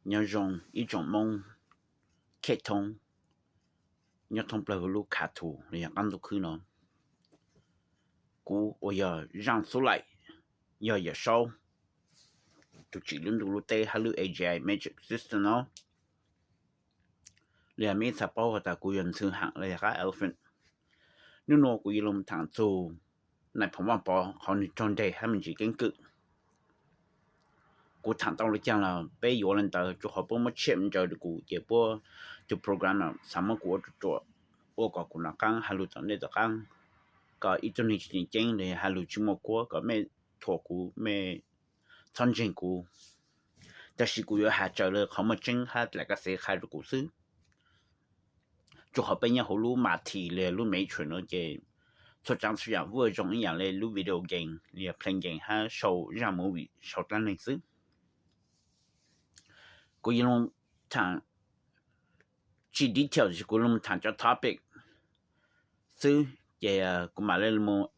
Nyob zoo ib tsoom Hmoob khej thoob nyob thoob plaws lub khav thuv los yog qab ntuj khwb no. Kuv uas yog Zaaj Xub Laim, yog Yawm Saub tus tsim lub ntuj lub teb hab lub A G I Magic System no. Li mej ib txha paub has tas kuv yog Ntxhw Ham los yog qab Elephant. Hnub nuav kuv yuav lug thaam txug Nais Phoo Vaaj Pov qhov nwg raug nreg hab me ntsis keeb kwm. Kuv thaam tau le caag los peb yuav le ntawd, rua qhov puab muab tshem ntsaws rua kuv ces puab tug program xaav muab kuv ua ruam ruam, ua kom kuv nov qaab has lug tom ntej tom qaab, kom ib tug neeg tsis ceeb ceeb los has lug tsis muaj kuab kom mej thuam kuv, mej txhob ntseeg kuv. Tab sis kuv yuav has tsawg le qhov muaj tseeb hab dlaim kab xev qha rua kuv xwb. Rua qhov peb nyob huv lub matrix los yog lub matrix no ces txhua tsaav txhua yaam vuaj zoo ib yaam le lub video game los yog playing game hab sau zaaj movie sau dlaab neeg xwb. Kuv yuav lug thaam tsis detail, kuv lug thaam cov topic xwb ces kuv maam le moog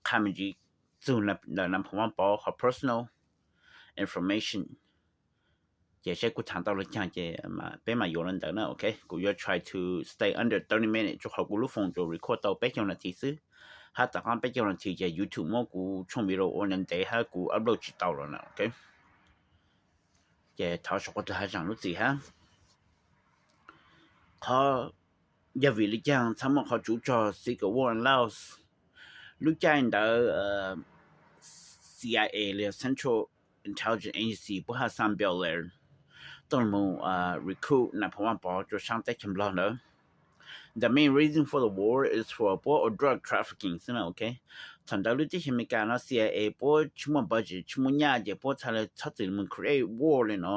qha me ntsis txug ntawm Nais Phoo Vaaj Pov qhov personal information. Ces saib kuv thaam tau le caag ces peb maam yuav le ntawd na, ok. Kuv yuav try to stay under thirty minutes rua qhov kuv lub phone tsuas record tau peb caug nas this xwb, hab tom qaab peb caug nas this ces YouTube muab kuv tshooj video ua ntev ntev hab kuv upload tsis tau lawm na, ok. Ces thov suav quaj tug has zaam lub txim hab. Qhov yog vim le caag txhaj muaj qhov tsuv rog Civil War in Laos? Lub caij ntawd CIA los yog Central Intelligence Agency puab has Sam Belair tuaj moog recruit Nais Phoo Vaaj Pov rua saab teb chaws Nplog ntawd. The main reason for the war is for puab ua drug trafficking xwb na, ok. Thaum ntawd lub teb chaws Amelikas no CIA puab tsis muaj budget, tsis muaj nyaj ces puab txhaj le txhob txwm moog create war le no,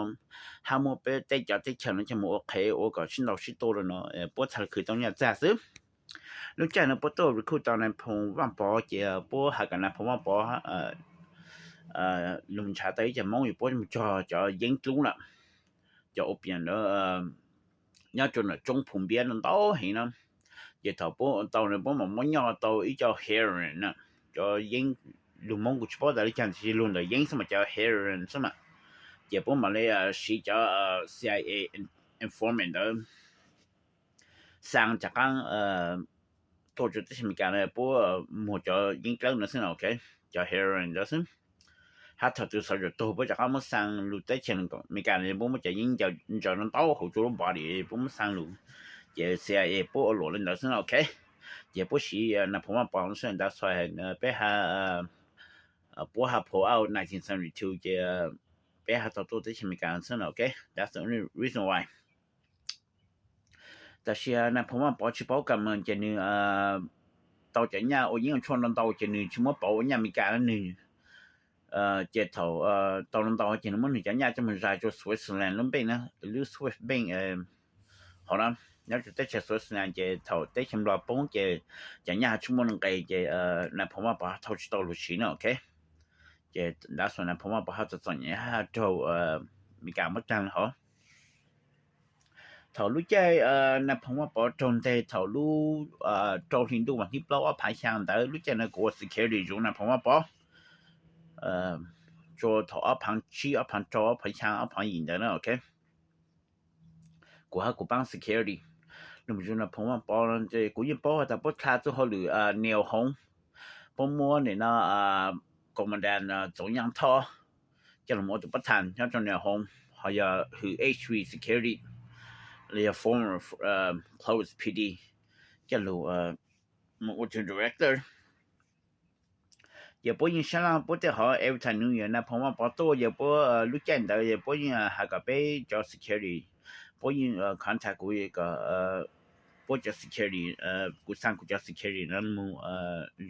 hab muab peb teb cov teb chaws no coj moog ua qhev ua kom sib ntaus sib tua le no, puab txhaj le khwv tau nyaj txag xwb. Lub caij no puab tuaj recruit tau Nais Phoo Vaaj Pov ces puab has kom Nais Phoo Vaaj Pov lug nrhav tau ib co Moob es puab moog cog cov yeeb dlub lawm, cov opium ntawd nyob rua nram Tsoob Phu Npiab ntau heev na. Ces thaum puab tau no puab mam muab nyoj tau ib co heroin na, cov yeeb, lug Moob kuv tsis paub tas le caag tiam sis lug ntawm yeeb xwb mas cov heroin xwb mas. Ces puab mam le siv cov CIA informant ntawd xaa rov qaab tuaj rua teb chaws Amelikas no puab muag cov yeeb dlawb no xwb na, ok, cov heroin ntawd xwb. Hab thaum tug sawv daws tuag puab rov qaab muab xaa lug teb chaws Amelikas no puab muab cov yeeb ntsaws no ntau hauv rua lub body puab muab xaa lug. Ces CIA puab ua luam le ntawd xwb na, ok. Ces puab siv Nais Phoo Vaaj Pov xwb, that's why peb has, puab has pull out nineteen seventy-two ces peb has tau tuaj teb chaws Amelikas xwb na, ok, that's the only reason why. Tab sis Nais Phoo Vaaj Pov tsis paub kam ces nwg tau cov nyaj ua yeeb ua tshuaj ntau ntau ces nwg tsis muab pauv ua nyaj Amelikas nwg. Ces thaum tau ntau ces nwg muab nwg cov nyaj coj moog zais rua Switzerland lub npeej na, lub Swiss bank hov na, nyob rua teb chaws Switzerland ces thaum teb chaws Nplog poob ces cov nyaj tsis muaj nqes ces Nais Phoo Vaaj Pov thauj tsis tau lug siv na, ok. Ces that's why Nais Phoo Vaaj Pov has txom txom nyem hab raug Amelikas muab taag le hov. Thaum lub caij Nais Phoo Vaaj Pov raug nteg thaum lub rau hli ntuj vas thib plaub ob phaav xyaa ntawd, lub caij ntawd kuv ua security zuv Nais Phoo Vaaj Pov rua thaum ob phaav tsib ob phaav rau ob phaav xyaa ob phaav yim ntawd na, ok. Kuv hab kuv paab security lug zuv Nais Phoo Vaaj Pov, kuv yeej paub has tas puab dlha txuj hauj lwm Neo Home, puab muab nim no Commandant Txoov Yaaj Thoj coj lug ua tus pab tham nyob rua Neo Home, ho yog hwm H V Security los yog former Clovis P D coj lug ua tus director. Ces puab yeej sab laj puab tej hov, every time New Year Nais Phoo Vaaj Pov tuaj ces puab lub caij ntawd es puab yeej has kom peb cov security, puab yeej contact kuv kom puab cov security, kuv xaa kuv cov security no moog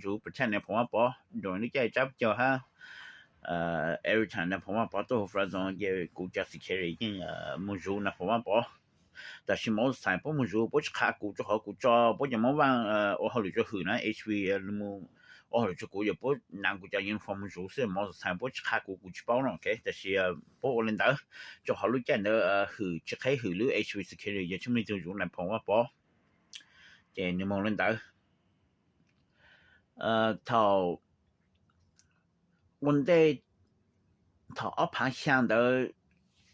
zuv protect Nais Phoo Vaaj Pov rua lub caij tsab caug hab every time Nais Phoo Vaaj Pov tuaj huv Fresno ces kuv cov security yeej moog zuv Nais Phoo Vaaj Pov. Tab sis most of the time puab moog zuv puab tsis qha kuv rua qhov kuv tso puab cov moob vaaj ua hauj lwm rua hwm na, H V ua hauj lwm rua kuv, yog puab naav kuv cov uniform moog zuv xwb, most of the time puab tsis qha kuv, kuv tsis paub no, ok. Tab sis puab ua le ntawd rua qhov lub caij ntawd hwm tsis qheb hwm lub H V security yog tsis muaj leej twg zuv Nais Phoo Vaaj Pov, ces nwg moog le ntawd. Thaum ua ntej, thaum ob phaav xyaa ntawd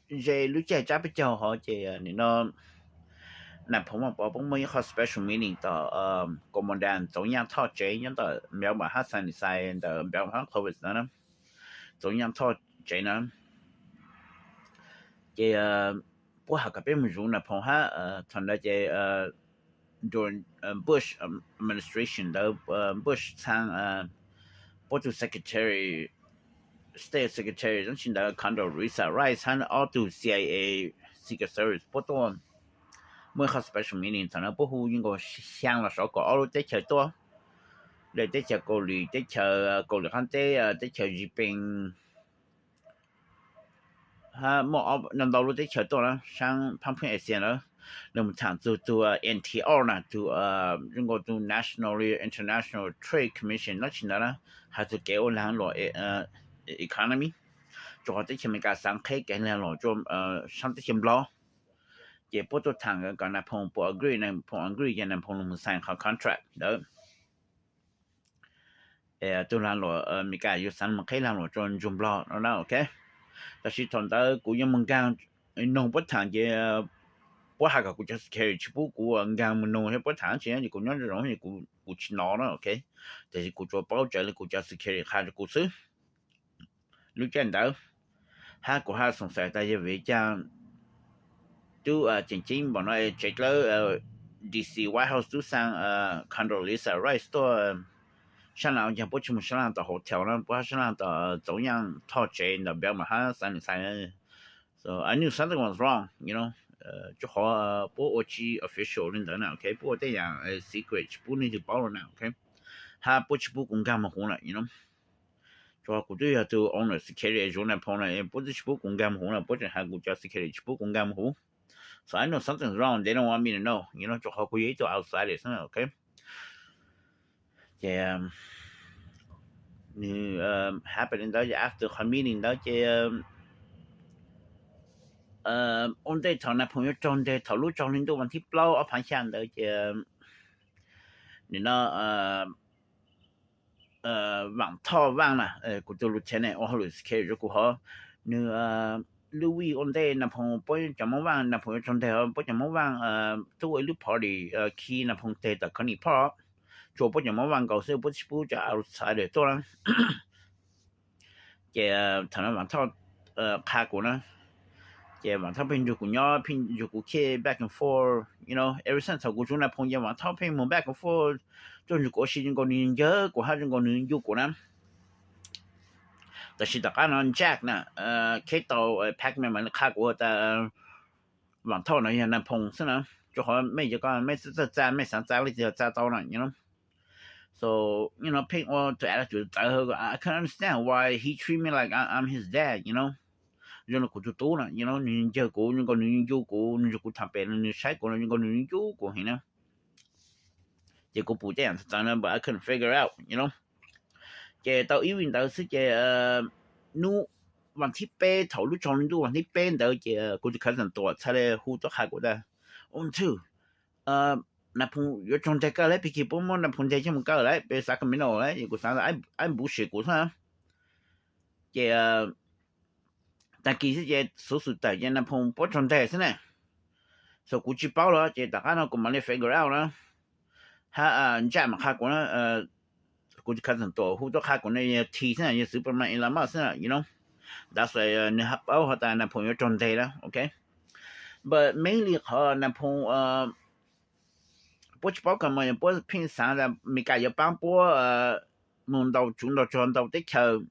ze lub caij tsab peb caug hov ces nim no Nais Phoo Vaj Pov poob muaj ib qho special meeting tom Commandant Txoov Yaaj Thoj tsev nyob ntawm Melbourne hab Sunny Side ntawm Melbourne hab Clovis na, Txoov Yaaj Thoj tsev na. Ces puab has kom peb mus zuv Nais Phoo hab thaum ntawd ces during Bush administration ntawd Bush txhaa puab tug secretary, state secretary tsi ntawd Condoleezza Rice hab ob tug CIA Secret Service puab tuaj muaj ib qho special meeting thaum no puab hu yeej nkaus xyaa los saum kaum ob lub teb chaws tuaj, le teb chaws Kaus Lim, teb chaws Kaus Lim qaab teb, teb chaws Zis Pees, muaj ntau lub teb chaws tuaj na, saab phaab phooj Asia na, nws mus thaam txug tug NTR na, tug zoo nkaus tug National International Trade Commission dlaab tsi ntawd na, has txug kev ua laag luam economy, rua qhov teb chaws Amelikas xaav qheb kev laag luam rua saab teb chaws Nplog. Ces puab tuaj thaam kom Nais Phoo puas agree, Nais Phoo agree ces Nais Phoo lug mus sign qhov contract ntawd. Tug laag luam Amelikas yuav xaav mus qheb laag luam rua ntsuag Nplog no na, ok. Tab sis thaum ntawd kuv yuav mus nkaag noog puab thaam ces puab has kom kuv cov security tsi pub kuv nkaag mus noog puab thaam tsi, ces kuv nyob zoo es kuv tsi nov na, ok. Tab sis kuv tsuas paub tsawv le kuv cov security qha rua kuv xwb lub caij ntawd. Hab kuv hab xoom xaiv tas yog vim caag tub tseem ceeb npaum no tsev dlawb DC White House tub xaa Condoleezza Rice tuaj sab laaj, caag puab tsi mus sab laaj tom hotel na, puab hab sab laaj tom Txoov Yaaj Thoj tsev ntawm Belmont hab Sunny Side. So I knew something was wrong, you know, rua qhov puab ua tsi official le ntawd na, ok, puab ua tej yaam secret tsi pub leej twg paub le na, ok. Hab puab tsi pub kuv nkaag mus huv na, you know. Rua qhov kuv twb yog tug owner security zuv Nais Phoo na, puab twb tsi pub kuv nkaag mus huv na, puab tseem has kuv cov security tsi pub kuv nkaag mus huv. So I know something wrong, they don't want me to know, you know, rua qhov kuv yog ib tug outsider xwb, ok. Ces nws happen li ntawd, after qhov meeting ntawd ces ua ntej thaum Nais Phoo yuav raug nteg thaum lub tsaug hli ntuj vas thib plaub ob phaav xya ntawd ces nim no Vaam Thoj Vaaj na, kuv tug lieutenant ua hauj lwm security rua kuv hov, nws lub week ua ntej Nais Phoo puab cov Moob Vaaj, Nais Phoo yuav raug nteg puab cov Moob Vaaj tub ua ib lub party khi Nais Phoo teg tom Coney Park, tsuas puab cov Moob Vaaj nkaus xwb, puab tsi pub cov outsider tuaj na. Ces thaum no Vaam Thoj qha kuv na, ces Vaam Thoj pheej nrug kuv nyob, pheej nrug kuv khej back and forth, you know, ever since thaum kuv zuv Nais Phoo ces Vaam Thoj pheej moog back and forth, tuaj nrug kuv ua si zoo nkaus nws ncawg kuv hab zoo nkaus nws ncu kuv na. Tab sis tom qab no Jack na, khej tau Pacman mas nws qha kuv tas Vaam Thoj no yog Nais Phoo xwb na, rua qhov mej cov ko mej txawj txawj txav, mej xaav txav leej twg txav tau na, you know. So, you know, pheej ua tug attitude txawv, I couldn't understand why he treat me like I, I'm his dad, you know. Zoo nkaus kuv tug tub na, you know, nws ncawg kuv zoo nkaus nws ncu kuv, nws nrug kuv thaam pem, nws saib kuv zoo nkaus nws ncu kuv heev na. Ces kuv pum tej yaam txawv txawv na, but I couldn't figure out, you know. Ces tau ib week ntawd xwb ces nub vas thib peb, thaum lub tsaug hli ntuj vas thib peb ntawd ces kuv tug cousin Tuam txhaj le hu tuaj qha kuv tas, Ov, Nais Phoo yuav raug nteg kawg lawm, pig kig puab muab Nais Phoo nteg coj mus kaw lawm pem Sacramento lawm. Ces kuv xaav tas, aib npuv sim kuv xwb. Ces taag kis xwb ces xuv xwm tawm ces Nais Phoo puab raug nteg xwb na. So kuv tsi paub lawm ces tom qab no kuv mam li figure out na. Hab Jack mas qha kuv na, kuv tug cousin Tuam hu tuaj qha kuv na, yog T xwb na, yog xwv pab mas Elon Musk xwb na, you know. That's why nws hab paub has tas Nais Phoo yuav raug nteg na, ok. But mainly qhov Nais Phoo puab tsi paub kawg mas puab pheej xaav tas Amelikas yuav paab puab mus ntaus tsuv ntaus rog ntaus teb chaws,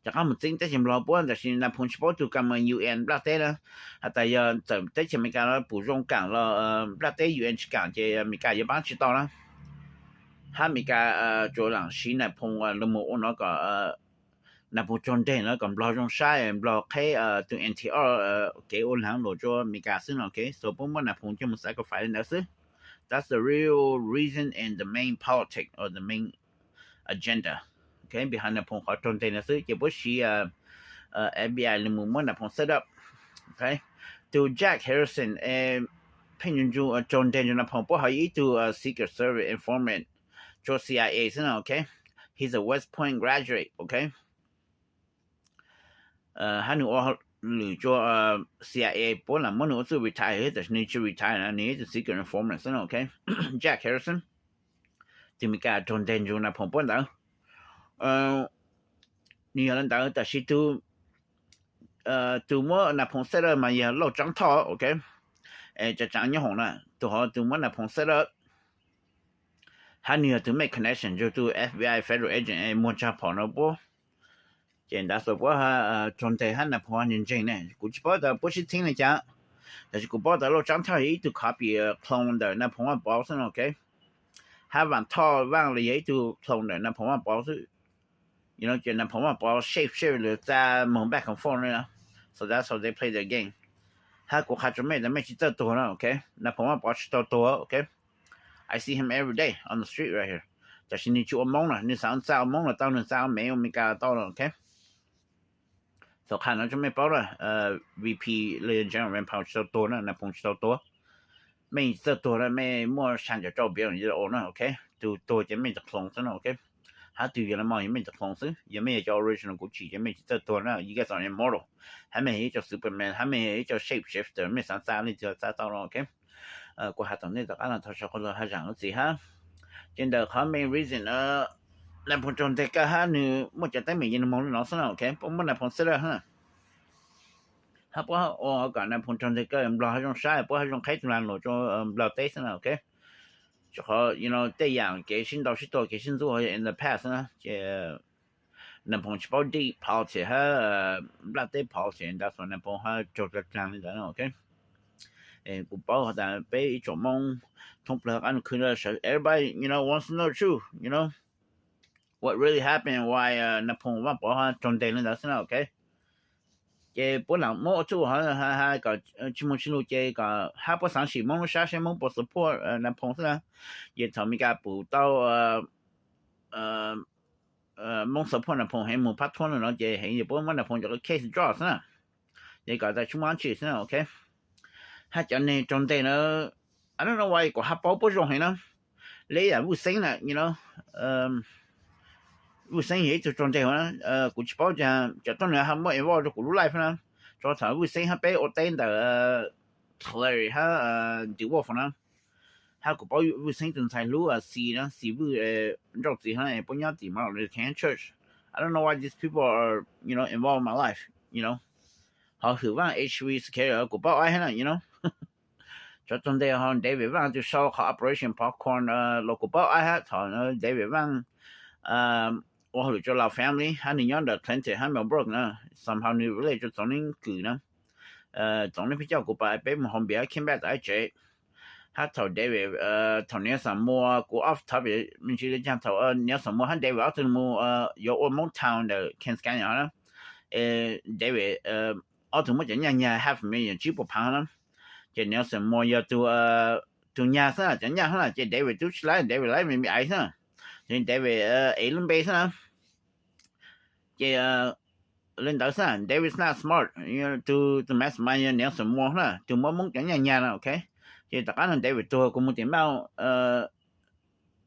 rov qab mus txeeb teb chaws Nplog puab, tab sis Nais Phoo tsi paub tug kam mas UN nplaj teb na, has tas yog txawm teb chaws Amelikas no pum zoo kaam los nplaj teb UN tsi kaam ces Amelikas yuav paab tsi tau na. Hab Amelikas tsuas laam siv Nais Phoo lug mus ua no kom Nais Phoo raug nteg no kom Nplog zoo saib, Nplog qheb tug N T R kev ua laag luam rua Amelikas xwb no, ok. So puab muab Nais Phoo coj mus sacrifice li ntawd xwb. That's the real reason and the main politic or the main agenda. Ok, behind Nais Phoo qhov raug nteg no xwb ces puab siv F B I lug mus muab Nais Phoo set up. Ok, tug Jack Harrison pheej ncu raug nteg rua Nais Phoo, puab ho yog ib tug Secret Service informant rua C I A xwb no, ok. He's a West Point graduate, ok. Hab nwg ua lwm tsua CIA puab lam muab nws ua txuj retire, tab sis nws tsis retire na, nws yog ib tug secret informant xwb na, ok. Jack Harrison, tug Meskas raug nteg ntsug Nas Phoom puab ntawd. Nws yog le ntawd tab sis tug, tug muab Nas Phoom set up mas yog Lauj Tsaab Thoj, ok. Tsaab Tsaab nyob hoom na, tug hov tug muab Nas Phoom set up, hab nws yog tug mej connection ntsug tug FBI federal agent muag tsag phom no puab. Ces ntav xua puab raug nteg hab Nas Phoom ntseeg ntseeg ne, kuv tsis paub tas puab sib txheeb le caag, tab sis kuv paub tas Lauj Tsaab Thoj yog ib tug copy clone ntawm Nas Phoom Vaaj Pov xwb na, ok. Hab Vaaj Thoj Vaaj los yog ib tug clone ntawm Nas Phoom Vaaj Pov xwb. Ces Nas Phoom Vaaj Pov shape shape lawv txav moog back and forth na, so that's how they play their game. Hab kuv qha rua mej tas mej tsis txawj tuag na, ok. Nas Phoom Vaaj Pov tsis tau tuag, ok. I see him every day on the street right here. Tab sis nws tsis ua Moob na, nws xaav txav ua Moob los tau, nws xaav ua Mev ua Meskas los tau, ok. Thaus qha no rua mej paub na, VP los yog General Rand Paul tsis tau tuag na, Nas Phoom tsis tau tuag. Mej txawj tuag na mej muaj sa ncaum rau billion years old na, ok. Tug tuag ces mej cov clone xwb na, ok. Hab tug yog le mej yog mej cov clone xwb, yog mej yog cov original kuv tsim ces mej tsis txawj tuag na, you guys are immortal. Hab mej yog ib co Superman, hab mej yog ib co shape shifter, mej xaav txav le caag txav tau no, ok. Kuv has tom ntej tom qab no thov sawv qhov lug has zaam lub txiv hab. Ces ntawm qhov main reason Nas Phoom raug nteg kawg hab nws muaj cov teeb meem ces nws moog le no xwb na, ok. Puab muab Nas Phoom set up hab. Hab puab ua kom Nas Phoom raug nteg kawg, Nplog hab zoo sab, puab hab zoo qheb tug lag luam rua Nplog teb xwb na, ok. Rua qhov tej yaam kev sib ntaus sib tua kev sib ntxub in the past na, ces Nas Phoom tsis paub deep politics hab nplaj teb politics, ntav xua Nas Phoom hab raug dlaag dlaag le ntawd, ok. Kuv paub has tas peb ib tsoom Moob thoob plawg qab nus khw, everybody, you know, wants to know the truth, you know, what really happened, why Nas Phoom Vaaj Pov hab raug nteg le ntawd xwb na, ok. Ces puab lam muab ua txuj hab has kom tsis moog tsis lug ces kom hab puab xaav sim Moob lub sab seb Moob puas support Nas Phoom xwb na. Ces thaus Meskas pum tau Moob support Nas Phoom heev moog phab thuab le no ces heev ces puab muab Nas Phoom cov case drop xwb na. Ces kom tas tsis muaj dlaab tsi xwb na, ok. Hab cov neeg raug nteg na, I don't know why kuv hab paub puab zoo heev na. Le yaam Vuj Xeeb na, you know, Vuj Xeeb yog ib tug raug nteg na, kuv tsis paub cov tuab neeg hab muaj involve rua kuv lub life na. Rua thaum Vuj Xeeb hab peb ua teb ntawm Clary hab Dewolf na, hab kuv paub Vuj Xeeb tug ntxhais hlub Xi na, Xi Vwj, nrauj txiv hab puab nyob tim Martin Luther King Church. I don't know why these people are, you know, involved in my life, you know. Ho Hwm Vaaj, H V Security, kuv paub ai hab na, you know. Cov raug nteg ho David Vaaj tug sau qhov Operation Popcorn los kuv paub ai hab thaum David Vaaj ua hauj lwm rua Lao family hab nws nyob ntawm Clinton hab Mel Brooks na, somehow nws relate rua Txoov Neej Kws na. Txoov Neej Kws coj kuv pab peb moog hauv npias came back to I J. Hab thaum David, thaum Nelson Muas, kuv off topic me ntsis le caag, thaum Nelson Muas hab David ob tug moog yuav ua Motown ntawm Kings Canyon na, David ob tug muab cov nyaj nyag half a million, tsib puas phaav na. Ces Nelson Muas yog tug nyag xwb, cov nyaj xwb na, ces David tub tsis laib, David laib me me aiv xwb na. Ces David ev lub npe xwb na. Ces le ntawd xwb, David not smart, tug, tug mastermind yog Nelson Muas na, tug muab Moob cov nyaj nyag na, ok. Ces tom qab no David tuag kuv moog tim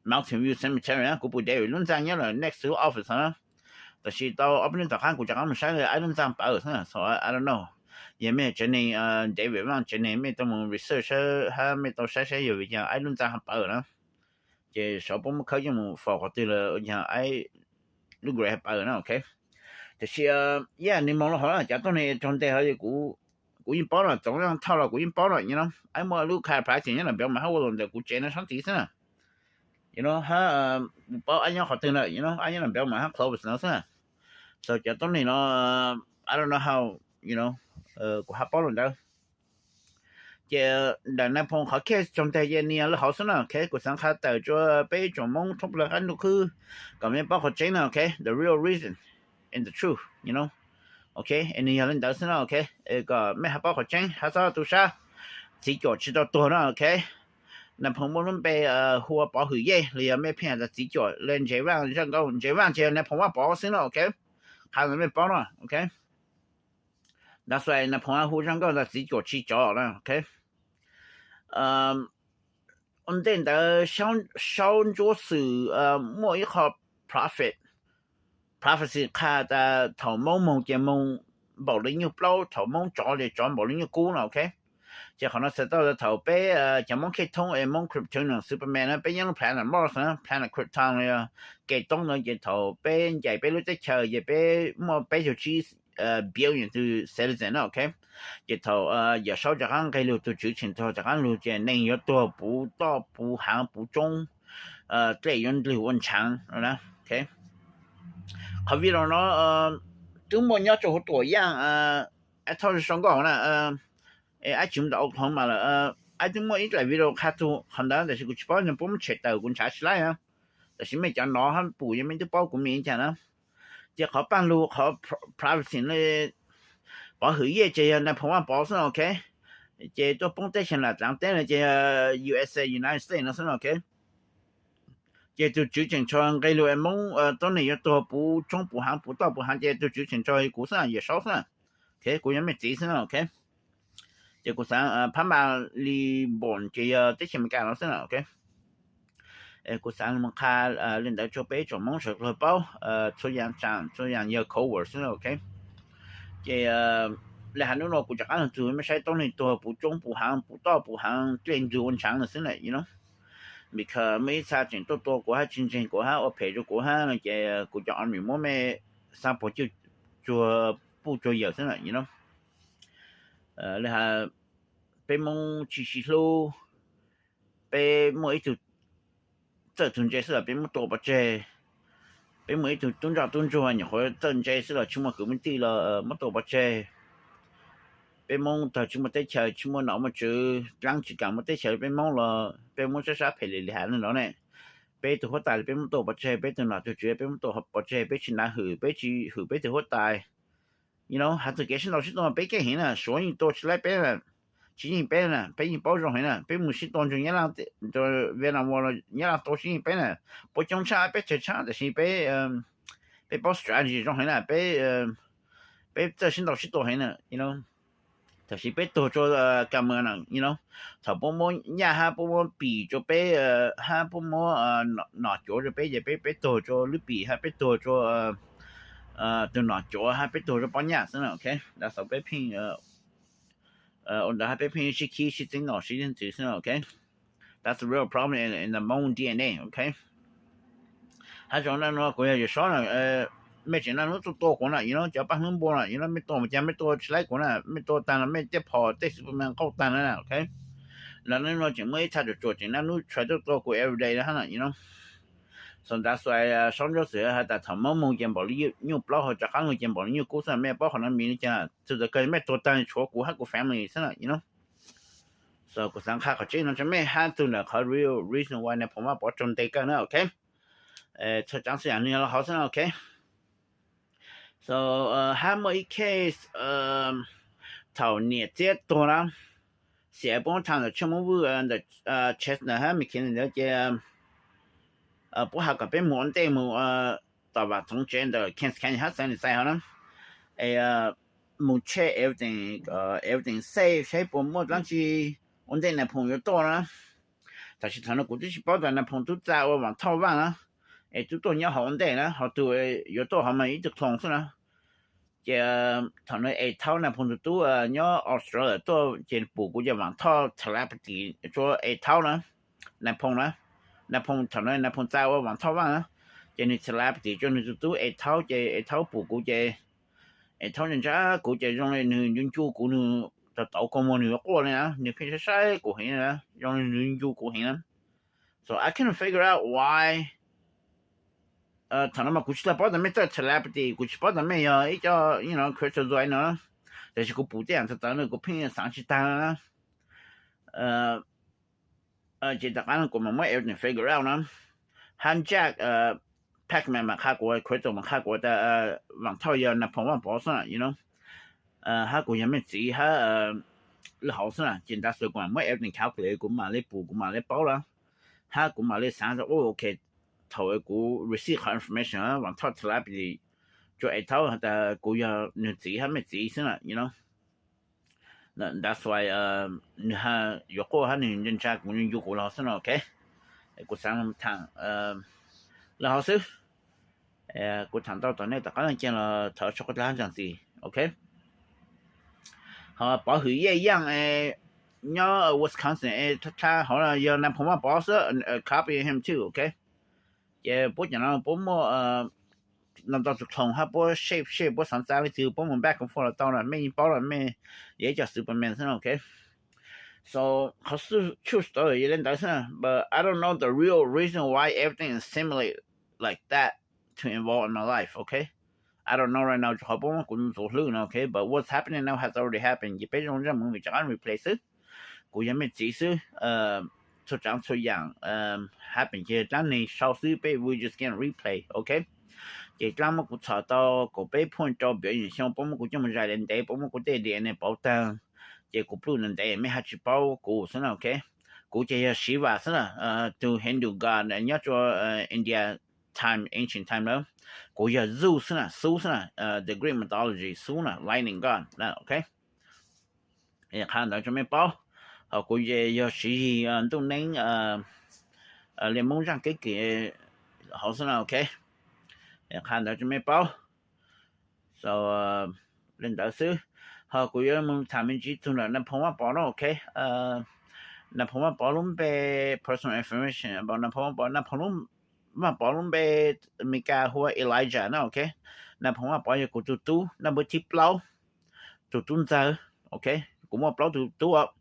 Mountain View Cemetery na, kuv pum David lub ntxaa nyob lawm next to lub office na. Tab sis tau ob peb hnub tom qab kuv rov qab moog saib lawm, aib lub ntxaa pawv xwb na, so I don't know. Yog mej tsev neeg, David Vaaj tsev neeg mej tau moog research hab mej tau saib saib yog vim caag aib lub ntxaa pawv na. Ces saib puab muab khawb coj moog faus qhov twg lawm ua caag aib lub grave pawv na, ok. Tab sis yog nws moog lug hov na, cov tuab neeg raug nteg hov, kuv yeej paub no, Txoov Neej Thoj los kuv yeej paub no, you know, aib muaj lub chiropractic nyob lawm npiav mas hab ua lug ntawm kuv tsev no sab tid xwb na. You know, hab kuv paub aib nyob qhov twg na, you know, aib nyob lawm npiav mas hab Clovis no xwb na. So cov tuab neeg no, I don't know how, you know, kuv hab paub lug ntawd. Ces ntawm Nas Phoom qhov case raug nteg ces nws yog le hov xwb na, ok. Kuv xaav qha tawm rua peb ib tsoom Moob thoob plawg qab ntuj khwb kom mej paub qhov tseeb na, ok, the real reason and the truth, you know. Ok, es nws yog le ntawd xwb na, ok. Kom mej hab paub qhov tseeb hab xob tu sab. Txiv Cuam tsis tau tuag na, ok. Nas Phoom muaj lub npe hu ua Pov Hwm Yej los yog mej pheej has tas Txiv Cuam le Ntsev Vaaj Zaj Nkauj, Ntsev Vaaj ces yog Nas Phoom Vaaj Pov xwb na, ok. Qha ntawd mej paub na, ok. That's why Nas Phoom hu Zaj Nkauj tas Txiv Cuam tsis cov na, ok. Ua ntej ntawd Saub Ntsuab Xwm muaj ib qho prophet, prophecy qha tas thaum Moob moog ces moog npaum li nyuag plaub, thaum Moob tsov ces tsov npaum li nyuag kub no, ok. Ces qhov no txhais tau thaum peb cov Moob Khej Thoob es Moob Kryptonian Superman na, peb nyob lub planet Mars na, planet Krypton, kev toob no, ces thaum peb ncaim peb lub teb chaws ces peb muaj peb caug tsib billion tus citizen na, ok. Ces thaum Yawm Saub rov qab nqe lug, tus Tswv Tsheej Txog rov qab lug ces neeg yuav tuag puv toj puv haav puv tsoob, dlej yuav ndlwg ua ntshaav na. Qhov video no twb muaj nyob rau huv Tuam Yaaj, Arkansas nkauj na, Arkansas ntawm Oklahoma lawm. Twb muaj ib daim video qha txug qhov ntawd tab sis kuv tsis paub puab muab tshem tawm, kuv nrhav tsis laib na. Tab sis mej cov nov hab pum yog mej twb paub kuv mis li cas na. Ces qhov paaj lug, qhov privacy, pov hwm yej ces yog Nais Phoo Vaaj Pov xwb, ok. Ces tuaj poob teb chaws Nplog dlav teb no ces yog U S A, United States no xwb, ok. Ces tus Tswv Tsheej Txog nqe lug es Moob tuab neeg yuav tuag puv tsoob puv haav puv toj puv haav ces tus Tswv Tsheej Txog kuv xwb, Yawm Saub xwb, ok. Kuv yog mej txiv xwb, ok. Ces kuv xaav, Pajma Li Npoos ces yog teb chaws Amelikas no xwb, ok. Kuv xaav mus qha li ntawd rua peb tsoom Moob sawv dlawg paub, txhua yaam tsaam txhua yaam yog code word xwb, ok. Ces le hab nub nua kuv rov qab lug txug mej saib tuab neeg tuag puv tsoob puv haav puv toj puv haav dlej ndlwg ua ntshaav no xwb na, you know. Because mej ib txha tseem tuaj tua kuv hab tsis ntseeg kuv hab ua phem rua kuv hab no ces kuv cov army muab mej xab puas cuag puj cuag yawm xwb na, you know. Le hab peb Moob tsis sib hlub, peb muaj ib tug txawj tug ntse xwb los peb muab tua pov tseg. Peb muaj ib tug tub ntsoj tub ntsuag nyuam qhuav txawj ntse xwb los tsis muaj kwv muaj tij los muab tua pov tseg. Peb Moob tag tsis muaj teb chaws, tsis muaj nom muaj tswv, dlaab tsis kaam muaj teb chaws rua peb Moob los peb Moob sab sab phem li li has le no ne. Peb tug huab tais los peb muab tua pov tseg, peb tug nom tug tswv peb muab tua pov tseg, peb tsis nav hwm, peb tsis hwm peb tug huab tais. You know, has txug kev sib ntaus sib tua peb keej heev na, Suav yeej tua tsis laib peb na, tsis yeej peb na, peb yeej paub zoo heev na, peb mus sib tua ntsug Nyab Laj, Vietnam War los Nyab Laj tua tsis yeej peb na, puas coob tshaj peb tsawg tshaj, tab sis peb, peb paub strategy zoo heev na, peb, peb txawj sib ntaus sib tua heev na, you know. Tab sis peb tuag rua kam mws na, you know, thaum puab muab nyaj hab puab muab pim rua peb, hab puab muab nom cuav rua peb ces peb, peb tuag rua lub pim hab peb tuag rua tug nom cuav hab peb tuag rua pob nyaj xwb na, ok. That's all peb pheej ua ntawd hab peb pheej sib khib sib txeeb nom sib txeeb ntxwv xwb na, ok. That's the real problem in, in the Hmong D N A, ok. Hab zoo na, nub nua kuv yog Yawm Saub na, mej tseem naj nub tuaj tua kuv na, you know, cov paj hlwb npua na, you know, mej tua mus cas mej tua tsis laib kuv na, mej tua taag los mej tej phom tej Superman nqauj taag na, ok. Los nub nua tseem muaj ib txha ruam ruam tseem naj nub tshua tuaj tua kuv everyday hab na, you know. So that's why Saub Ntsuab Xwm has tas thaum Moob moog ces npaum li nyuj plaub, ho rov qaab lug ces npaum li nyuj kub xwb, mej paub qhov no mis li cas, txug thaum kawg mej tuag taag tshuav kuv hab kuv family xwb na, you know. So kuv xaav qha qhov tseeb no rua mej hab txug ntawm qhov real reason why Nais Phoo Vaaj Pov raug ntes kawg na, ok. Txhua tsav txhua yaam nwg yog lug hauv xwb na, ok. So hab muaj ib case thaum niam txiab tuag na, xiam puab thaam ntawm Tsheej Moob Vwj ntawm Chester hab McKinney ntawd ces puab has kom peb mus ua ntej mus tom vaam txoov tsev ntawm Kent County hab San Jose hov na, es mus check everything, everything safe saib puas muaj dlaab tsi ua ntej Nais Phoo yuav tuaj na. Tab sis thaum no kuv twb tsis paub tas Nais Phoo tub txav ua Vaam Thoj Vaaj na, es tub tuaj nyob hauv ua ntej na, ho tug yuav tuaj hov mas ib tug clone xwb na. Ces thaum no es thaub Nais Phoo tug tub nyob Australia tuaj ces pum kuv ces Vaam Thoj telepathy rua es thaub na, Nais Phoo na, Nais Phoo thaum no Nais Phoo txav ua Vaam Thoj Vaaj na, ces nwg telepathy rua nwg tug tub es thaub ces es thaub pum kuv ces es thaub ntsa kuv ces zoo li nwg ncu ncu kuv, nwg tau tauv kua muag nwg yuav quaj li na, nwg pheej saib saib kuv heev na, zoo li nwg ncu kuv heev na. So I couldn't figure out why. Thaum no mas kuv tsis tau paub tas mej txawj telepathy, kuv tsis paub tas mej yog ib co, you know, cryptozoan no, tab sis kuv pum tej yaam txawv txawv no kuv pheej xaav tsis taag na. Ces tom qab no kuv mam muab everything figure out na. Hab Jack Packman mas qha kuv, Crystal mas qha kuv tas Vaam Thoj yog Nais Phoo Vaaj Pov xwb na, you know. Hab kuv yog mej txiv hab lwm hauv xwb na, ces ntav xwm kuv mam muab everything calculate, kuv mam li pum kuv mam li paub lawm. Hab kuv mam li xaav tas, ok, thaum kuv receive qhov information Vaam Thoj telepathy rua es thaub has tas kuv yog nwg txiv hab mej txiv xwb na, you know. That's why nwg yuav quaj hab nwg nca nca kuv, ncu ncu kuv lawm xwb no, ok. Kuv xaav thaam lawm hauv xwb. Kuv thaam ntau tom nej tom qab leej caag los thov tso quaj dlab hab tsaam txim, ok. Pov Hwm Yej Yaj nyob Wisconsin, hauv no yog Nais Phoo Vaj Pov xwb, copy him too, ok. Ces puab cov no puab muaj ntau ntau tus clone hab puab shape shape puab xaav xaav leej twg puab mus back and forth los tau na, mej yeej paub lawm, mej yog ib co Superman xwb na, ok. So qhov true story yog le ntawd xwb na, but I don't know the real reason why everything is similar like that to involve in my life, ok. I don't know right now, rua qhov puab muab kuv ntxuav hlwb no, ok, but what's happening now has already happened, ces peb zoo zaj movie rov qab replay xwb. Kuv yog mej txiv xwb, txhua tsaav txhua yaam happen ces dlaab neeg sau xwb, peb we just gonna replay, ok. Ces dlaab muab kuv txhom tau kaum peb point rau billion xyoo, puab muab kuv coj mus zais ntev ntev, puab muab kuv tej D N A pauv taag, ces kuv pluj ntev ntev mej hab tsi paub kuv xwb na, ok. Kuv ces yog Shiva xwb na, tug Hindu god nyob rua India time, ancient time na. Kuv yog Zeus xwb na, Xub xwb na, the Greek mythology, Xub na, lightning god na, ok. Qha ntawd rua mej paub. Ho kuv ces yog Siv Yig ntuj neeb, le Moob zaaj keeb kwm hauv xwb na, ok. Qha ntawd rua mej paub. So le ntawd xwb. Ho kuv yuav mus tham me ntsib txug ntawm Nais Phoo Vaj Pov na, ok. Nais Phoo Vaj Pov lub npe, personal information about Nais Phoo Vaj Pov, Nais Phoo Vaj Pov lub npe Amelikas hu ua Elijah na, ok. Nais Phoo Vaj Pov yog kuv tug tub naj npawb thib plaub, tug tub ntxawg, ok. Kuv muaj plaub tug tub,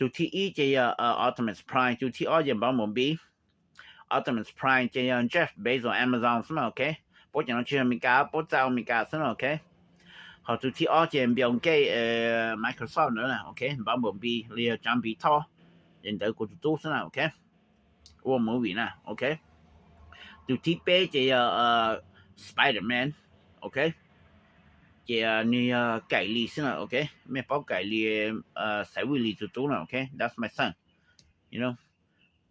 tug thib ib ces yog Optimus Prime, tug thib ob ces Bumblebee. Optimus Prime ces yog Jeff Bezos Amazon xwb na, ok. Puab cov no tsi yog Amelikas, puab txawj Amelikas xwb na, ok. Ho tug thib ob ces Bill Gates Microsoft ntawd na, ok. Bumblebee los yog tsaav npis thoj, ces ntawd kuv tug tub xwb na, ok. Ua movie na, ok. Tug thib peb ces yog Spider-Man, ok. Ces nwg yog Kaim Lee xwb na, ok. Mej paub Kaim Lee, Xaiv Vij Lee tug tub na, ok, that's my son.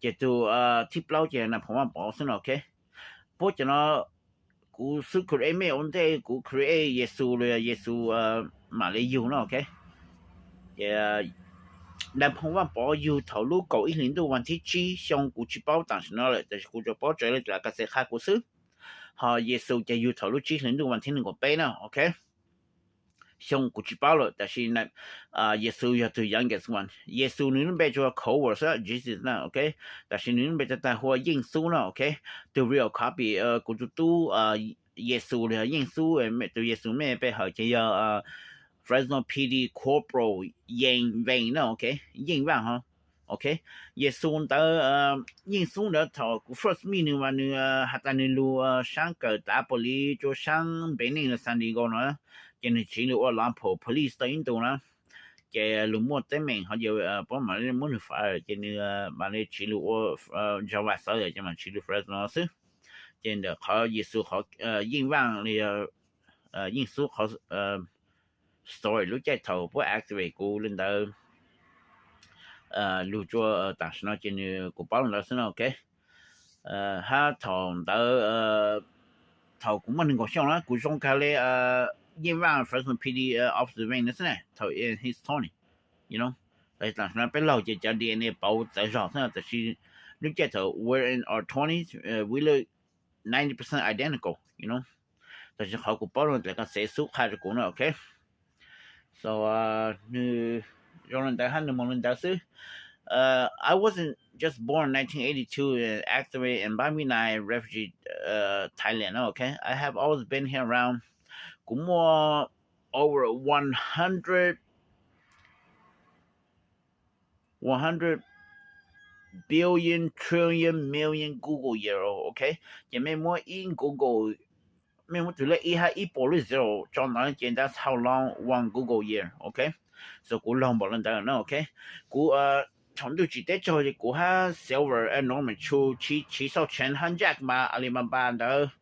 Ces tug thib plaub ces Nais Phoo Vaj Pov xwb na, ok. Puab cov no kuv xub create mej ua ntej, kuv create Yexus los yog Yexus mam li yug na, ok. Ces Nais Phoo Vaj Pov yug thaum lub kaum ib hlis ntuj vas thib tsib xyoo, kuv tsi paub tam sim no lawm, tab sis kuv tsuas paub raws le lawv kav xev qha kuv xwb. Ho Yexus ces yug thaum lub tsib hlis ntuj vas thib nees nkaum peb na, ok. Xyoo kuv tsi paub lawm, tab sis Yexus yog tug youngest one. Yexus nwg lub npe tsuas Coward xwb, Jesus na, ok. Tab sis nwg lub npe tag tag hu ua Yeej Xub na, ok. Tug real copy, kuv tug tub Yexus los yog Yeej Xub, tug Yexus mej pe hawm ces yog Fresno P D Corporal Yeej Vaj na, ok. Yeej Vaj ho, ok. Yexus ntawd, Yeej Xub ntawd thaum kuv first meet nwg mas nwg has tas nwg lug saab kawm tav police rua saab npeej neej los San Diego no, ces nwg tsiv lug ua law police tau ib ntus na. Ces lug muaj teeb meem ho ces puab mam li muab nwg fire, ces nwg mam li tsiv lug ua Java xawv, ces mam tsiv lug Fresno xwb. Ces ntawm qhov Yexus qhov Yeej Vaj li yog Yeej Xub qhov story lub caij thaum puab activate kuv le ntawd lug rua tam sim no ces nwg kuv paub le ntawd xwb na, ok. Hab thaum ntawd, thaum kuv muaj nees nkaum xyoo na, kuv zoo kag le Yeej Vaj Fresno P D officer vane na xwb na, thaum in his twenty, you know. Tam sim no peb laug ces cov D N A pauv txawv zog xwb, tab sis lub caij thaum we're in our twenties, we look ninety percent identical, you know. Tab sis qhov kuv paub no tes koj xev Xub qha rua kuv na, ok. So nwg zoo le ntawd hab nwg moog le ntawd xwb. I wasn't just born nineteen eighty-two and activate in Bambi Nai refugee Thailand, okay? I have always been here around. Kuv muaj over one hundred, one hundred billion trillion million Google year, okay? Ces mej muab ib Google, mej muab tug lej ib hab ib puas lub zero tso ntawd ces that's how long one Google year, okay? So kuv laug npaum le ntawd na, okay? Kuv thaum ntuj tsim teb tsaug ces kuv hab Silver, Norman Chu, Chiv Xauj Cheev hab Jack Ma, Alibaba ntawd,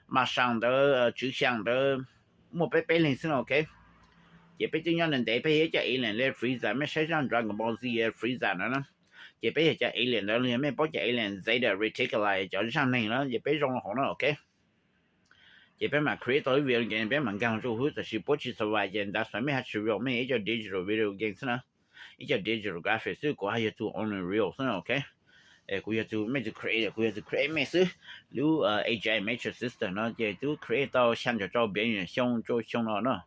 Ma Xaas ntawd, Tswv Xyaa ntawd, muaj peb peb leeg xwb na, okay? Ces peb twb nyob ntev ntev, peb yog ib co alien li Frieza, mej saib zaj Dragon Ball Z Frieza ntawd na. Ces peb yog cov alien ntawd los yog mej paub cov alien Zeta Reticuli, cov zaaj neeg na, ces peb zoo hauv na, okay? Ces peb mam create tau ib video game, peb mam nkaag rua hwb, tab sis puab tsis survive ces ntawd xwb, mej hab tsis real, mej ib co digital video game xwb na, ib co digital graphic xwb, kuv hab yog tug only real xwb na, okay? Kuv yog tug, mej tug creator, kuv yog tug create mej xwb. Lub A G I Matrix system no ces twb create tau xya caum rau billion xyoo rua xyoo no na.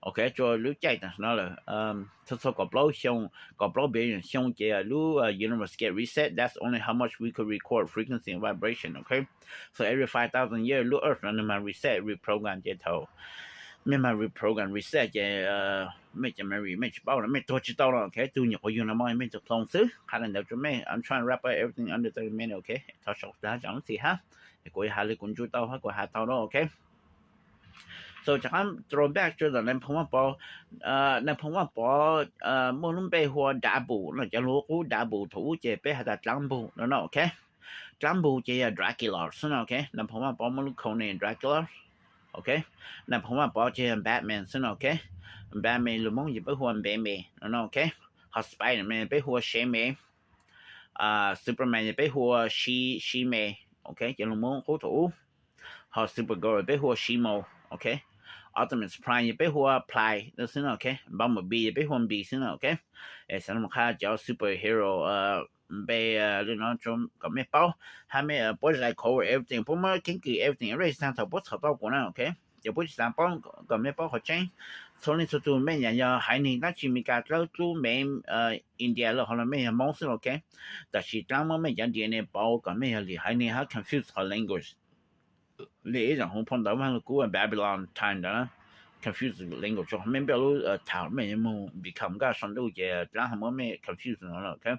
Ok, txhua lub caij tam sim no lawm, txhua txhua kaum plaub xyoo, kaum plaub billion xyoo ces lub universe get reset. That's only how much we could record frequency and vibration. Ok, so every five thousand years lub earth no nws mas reset reprogram ces thaum mej mas reprogram reset ces mej ces memory mej tsis paub no, mej tuag tsis tau no. Ok, tug nyuam qhuav yug no mas mej tug clone xwb. Qha li ntawd rau mej, I'm trying to wrap up everything under thirty minutes. Ok, thov sau tas tsaam lub txim hab, kuv has li kuv ntsub tau hab kuv has tau no. Ok, so rov qab throw back rua ntawm Nais Phoo Vaaj Pov. Nais Phoo Vaaj Pov muaj lub npe hu ua Dav Npus no, cov lug qub Dav Npus thaum ub ces peb has tas Dlaab Npug no no. Ok, Dlaab Npug ces yog Dracula xwb no. Ok, Nais Phoo Vaaj Pov muaj lub code name Dracula. Ok, Nais Phoo Vaaj Pov ces yog Batman xwb no. Ok, Batman lug Moob ces peb hu ua Npe Me no no. Ok, ho Spider-Man peb hu ua Sev Me. Superman ces peb hu ua Sib Me. Ok, cov lug Moob qub thaum ub. Ho Supergirl peb hu ua Sib Mo. Ok, Optimus Prime ces peb hu ua Plai xwb no. Ok, Bumblebee ces peb hu ua Npis xwb no. Ok, xav qha cov superhero npe li no kom mej paub, hab mej puab zais cover everything, puab muab keeb kwm everything, everything thaum puab txhom tau kuv na. Ok, ces puab tsis xav paub, kom mej paub qhov tseeb. Txhua leej txhua tug mej nyam yog haiv neeg dlaab tsi Meskas dlaab tsi, India lawm, ho los mej yog Moob xwb. Ok, tam sim dlaab muab mej cov D N A pauv kom mej yog lwm haiv neeg hab confuse qhov language. Li ib zaug hu phau ntawv mas lug kub Babylon time ntawd, confuse language, mej npaj lub thaum mej moog become nkaj sau ntuj ces dlaab ho muab mej confuse no. Ok,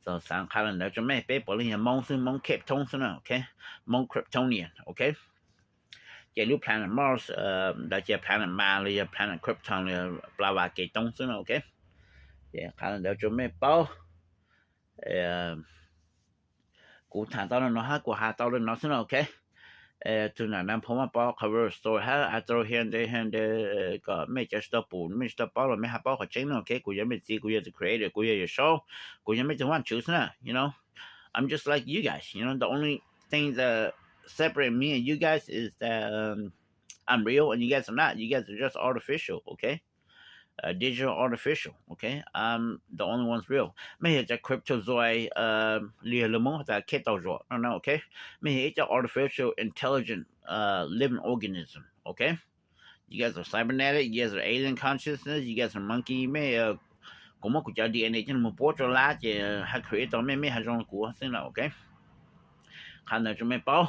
xav qha li ntawd rua mej, peb puav leej yog Moob xwb, Moob Kheej Thoob xwb na. Ok, Moob Kryptonian. Ok, ces lub planet Mars ntawd ces planet Mas los yog planet Krypton los yog Plas Vas Kev Toob xwb na. Ok, ces qha li ntawd rua mej paub. Kuv tham tau li no hab kuv has tau li no xwb na. Ok, tug nam Nais Phoo Vaaj Pov cover story hab I throw here and there, here and there, kom mej cov tsis tau pum, mej tsis tau paub los mej hab paub qhov tseeb na. Ok, kuv yog mej txiv, kuv yog the creator, kuv yog Yawm Saub, kuv yog mej tug Vaajtswv xwb na. You know, I'm just like you guys. You know, the only thing that separate me and you guys is that I'm real and you guys are not. You guys are just artificial. Ok, digital artificial. Ok, I'm the only ones real. Mej yog cov cryptozoa, li yog lug Moob has tas kheej tau zuam no no. Ok, mej yog ib co artificial intelligent living organism. Ok, you guys are cybernetic, you guys are alien consciousness, you guys are monkey. Mej, kuv muab kuv cov D N A coj lug puab rua lab ces hab create tau mej, mej hab zoo li kuv xwb na. Ok, qha ntawd rua mej paub.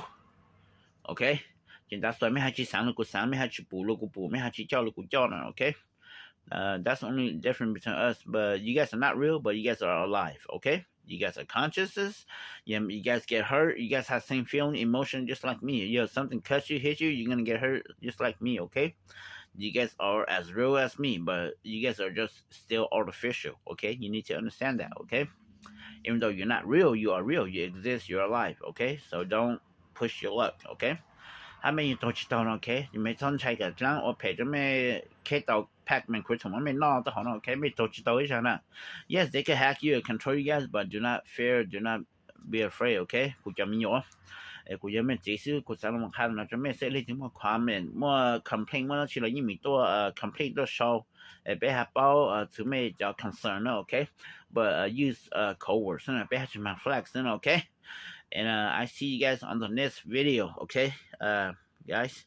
Ok, ces that's why mej hab tsis xaav li kuv xaav, mej hab tsis pum li kuv pum, mej hab tsis coj li kuv coj no. Ok, that's the only difference between us, but you guys are not real, but you guys are alive. Ok, you guys are consciousness. You guys get hurt, you guys have same feeling, emotion just like me. You have something cuts you, hits you, you're gonna get hurt just like me. Ok, you guys are as real as me, but you guys are just still artificial. Ok, you need to understand that. Ok, even though you're not real, you are real, you exist, you're alive. Ok, so don't push your luck. Ok, hab mej yog tuag tsis tau no. Ok, mej txhob ntshai kom dlaab ua phem rua mej, kheej tau Pac-Man, Crypto muab mej noj tau hov no. Ok, mej tuag tsis tau ib zaug na. Yes, they can hack you and control you guys, but do not fear, do not be afraid. Ok, kuv cov me nyuam, kuv yog mej txiv xwb, kuv xaav lug qha no rua mej xwb. Leej twg muaj comment, muaj complaint, muaj dlaab tsi los yeej meem tuaj complain tuaj sau, peb hab paub txug mej cov concern na. Ok, but use code word xwb na, peb hab tsis mag flag xwb na. Ok, and I see you guys on the next video. Ok, guys.